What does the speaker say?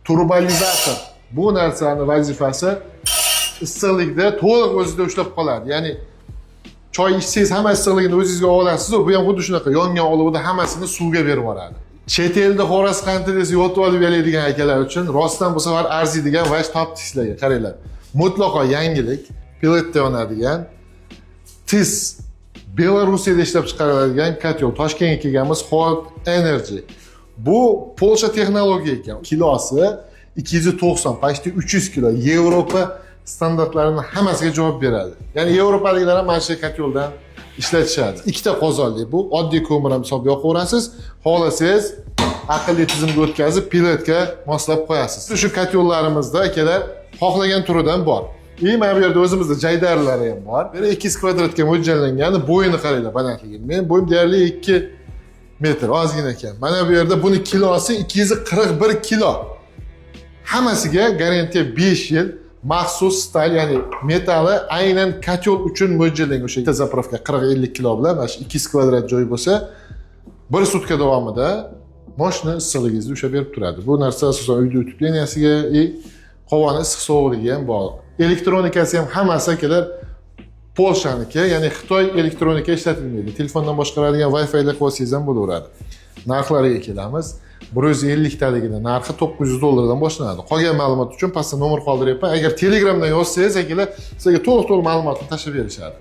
Turbolizator. Bu narsani vazifasi issiqlikda to'liq o'zida ushlab qoladi. Ya'ni choy ichsangiz, hamma issiqligini o'zingizga olasiz, bu ham xuddi shunaqa yongan olovda hammasini suvga berib yuboradi. Chet elda xo'roz qanti desa, yotib olib yalaydigan akalar uchun rostdan bu safar arziydigan vash topdik sizlarga. Qaranglar. Mutlaqo yangilik, pelletda yonadigan, TIS, Belarusiyada ishlab chiqariladigan котёл. Toshkentga kelganmiz, Hot Energy. Bu Polsha texnologiya ekan. Kilosi 290, почти 300 kilo. Yevropa standartlarini hammasiga javob beradi. Ya'ni yevropaliklar ham mana shu котёл dan ishlatishadi. Ikkita qozonli bu. Oddiy ko'mir ham solib yoqaverasiz. Xohlasangiz, aqlli tizimga o'tkazib, pelletga moslab qo'yasiz. Shu котёл larimizda, akalar, xohlagan turidan bor. И mana bu yerda o'zimizda jaydarlari ham bor. Bu 200 kvadratga mo'ljallangan, bo'yini qaranglar, balandligini. Men bo'yim deyarli 2 metr, ozgina ekan. Mana bu yerda buni kilosi 241 kilo. Hammasiga garantiya 5 yil, maxsus сталь, ya'ni metali aynan котёл uchun mo'ljallangan. O'sha bitta заправка 40-50 kilo bilan mana shu 200 kvadrat joy bo'lsa, bir sutka davomida moshina issiqligingizni ushlab berib turadi. Bu narsa asosan uyda утепления siga и qovoni issiq sovuqligiga ham bog'liq. Elektronikasi ham hammasi, akalar, Polshaniki, ya'ni Xitoy elektronika ishlatilmaydi. Telefondan boshqaradigan, Wi-Fi qilib olsangiz ham bo'laveradi. Narxlariga kelamiz. 150 taligini narxi 900 dollardan boshlanadi. Qolgan ma'lumot uchun pastda nomer qoldiryapman. Agar Telegramdan yozsangiz, akalar, sizlarga to'liq to'liq ma'lumotni tashlab berishadi.